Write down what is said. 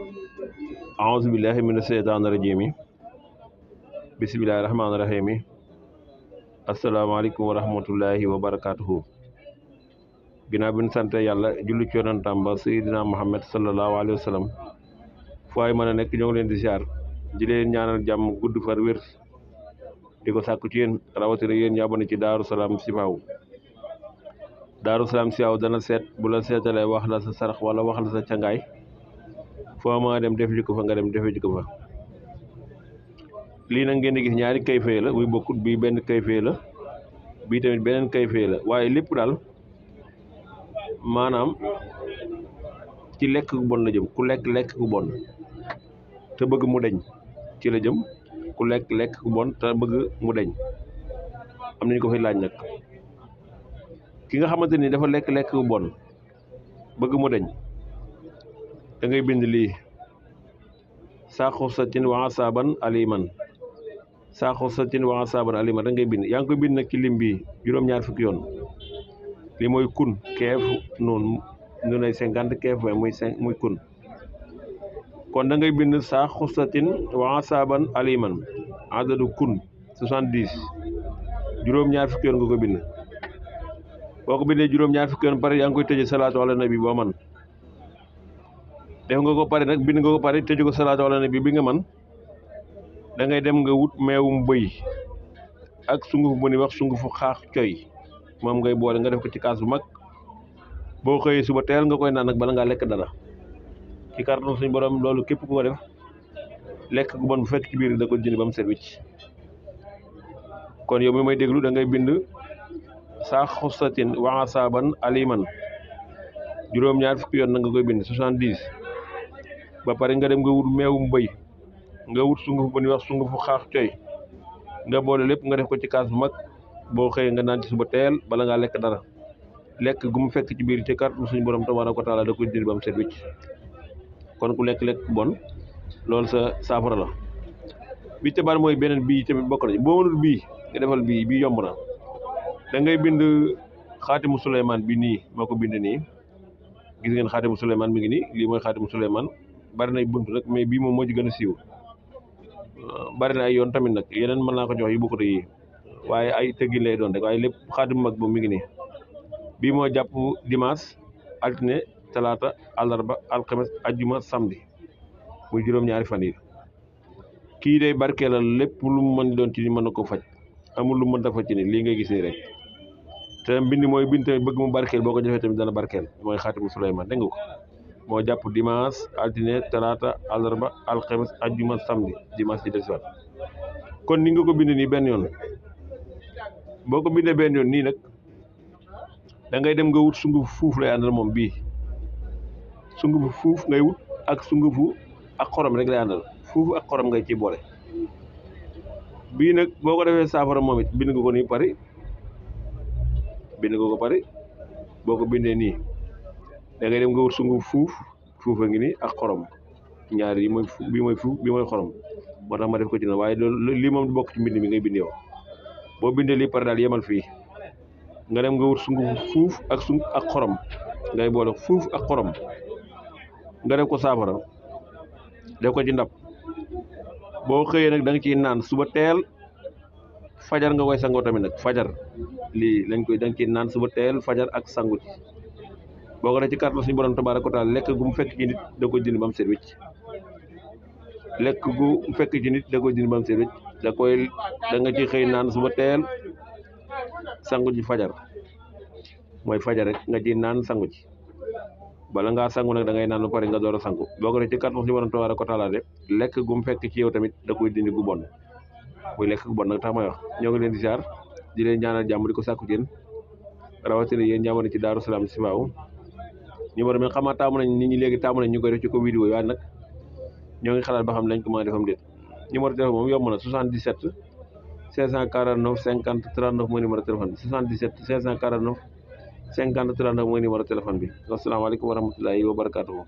أعوذ بالله من الشيطان الرجيم بسم الله الرحمن الرحيم السلام عليكم ورحمة الله وبركاته ginnaaw bi ñu sant yàlla julli ci yonentam ba Seydina Muhammad sallallahu alayhi wa sallam fu ay mën a nekk ñoo ngi leen di ziar di leen ñaanal jàmm gudd far wér di ko sàkku ci yéen rawatina yéen ñu abonné ci Daaru Salaam Chifaou Daaru Salaam Chifaou dana seet bu la seetalee wax la sa sarax wala wax la sa cangaay foo ma dem def ji ko fa nga dem defe ji ko fa lii nag ngeen di gis ñaari kayfee la muy bokkut bii benn kayfee la bii tamit beneen kayfee la waaye lépp daal maanaam ci lekk gu bon la jëm ku lekk gu bon te bëgg mu deñ ci la jëm ku lekk gu bon te bëgg mu deñ am nañu ko fay laaj nag ki nga xamante ni dafa lekk gu bon bëgg mu deñ da ngay bind lii saaxu satin wa asaban aliman saaxu satin wa asaban aliman da ngay bind yaa ngi koy bind nag ci lim bi juróom-ñaar fukki yoon li mooy kun keef noonu nu nay 50 keef muy kun kon da ngay bind saaxu satin wa asaban aliman adadu kun 70 juróom-ñaar fukki yoon nga ko bind boo ko bindee juróom-ñaar fukki yoon pare yaa ngi koy tëje salaatu ala nabi boo man def nga ko pare nag bind nga ko pare tëju ko salaatu ala nabi bi nga man da ngay dem nga wut meewum bëy ak sunguf bu ni wax sungufu xaax coy moom ngay boole nga def ko ci kaas bu mag boo xëyee suba teel nga koy naan nag bala ngaa lekk dara ci kàttanu suñu borom loolu képp ku ko def lekk gu bon bu fekk ci biir da ko jënd ba mu set wicc kon yow mi may déglu da ngay bind saa xusatin wa asaban aliman juróom-ñaar fukki yoon na nga koy bind 70 ba pare nga dem nga wut meewum bëy nga wut sunguf bu ñuy wax sungufu xaax coy nga boole lépp nga def ko ci kaas bu mag boo xëyee nga naan ci suba teel bala ngaa lekk dara lekk gu mu fekk ci biir ci kàttanu suñu borom tabaaraka wa taala da koy dindi ba mu set wicc kon ku lekk bon loolu sa saafara la bi tabaar mooy beneen bii tamit bokk na boo mënul bii nga defal bii yomb na da ngay bind xaatimu Suleymaan bi nii moo ko bind nii gis ngeen xaatimu Suleymaan mi ngi nii lii mooy xaatimu Suleymaan bari nay bunt nag mais bii moom moo ci gën a siiw bari na ay yoon tamit nag yeneen mën naa ko jox yu bokkut yi waaye ay tëggin lay doon rek waaye lépp xaatimu mag boobu mi ngi nii bii moo jàpp dimanche altine talaata àllarba alxames ajjuma samedi muy juróom-ñaari fan yi kii day barkeelal lépp lu mu mën doon ci ni mën na ko faj amul lu mu mën ta faj ci ni lii ngay gis nii rek te mbind mooy bind tamit bëgg mu barkeel boo ko defee tamit dana barkeel mooy xaatimu Suleymaan dégg nga ko moo jàpp dimanche altine talaata àllarba alxames ajjuma samedi dimanche ci des waat kon ni nga ko bind nii benn yoon boo ko bindee benn yoon nii nag da ngay dem nga wut sungufu fuuf lay àndal moom bii sungufu fuuf ngay wut ak sungufu ak xorom rek lay àndal fuuf ak xorom ngay ci boole bii nag boo ko defee saafara moom it bind nga ko nii pare bind nga ko pare boo ko bindee nii da ngay dem nga wut sungufu fuuf a ngi nii ak xorom ñaar yi mooy bii mooy fuuf bii mooy xorom moo tax ma def ko ci na waaye loolu lii moom du bokk ci mbind mi ngay bind yow boo bindee lii pare daal yemal fii nga dem nga wut sungufu fuuf ak xorom ngay boole fuuf ak xorom nga def ko saafara def ko ci ndab boo xëyee nag da nga ciy naan suba teel fajar nga koy sangoo tamit nag fajar lii lañ koy da nga ciy naan suba teel fajar ak sangu ci boo ko def ci kàttan suñu borom tabaaraka wa taala lekk gu mu fekk ci nit da koy dindi ba mu set wicc lekk gu mu fekk ci nit da koy dindi ba mu set wicc da nga ci xëy naan suba teel sangu ci fajar mooy fajar rek nga ci naan sangu ci bala ngaa sangu nag da ngay naan ba pare nga door a sangu boo ko def ci kàttan suñu borom tabaaraka wa taala de lekk gu mu fekk ci yow tamit da koy dindi gu bon muy lekk gu bon nag tax may wax ñoo ngi leen di ziar di leen ñaanal jàmm di ko sàkku ci yéen rawatina yéen ñaamane ci Daaru Salaam Chifaou numéro bi xam naa taamu nañ nit ñi léegi taamu nañ ñu koy def ci ko vidéo yi waaye nag ñoo ngi xalaat ba xam lañ ko mën a defam déet numéro téléphone moom yomb na 77 549 50 39 mooy numéro téléphone bi 77 549 50 39 mooy numéro téléphone bi asalaamaaleykum wa rahmatulahi wa barakaatuhu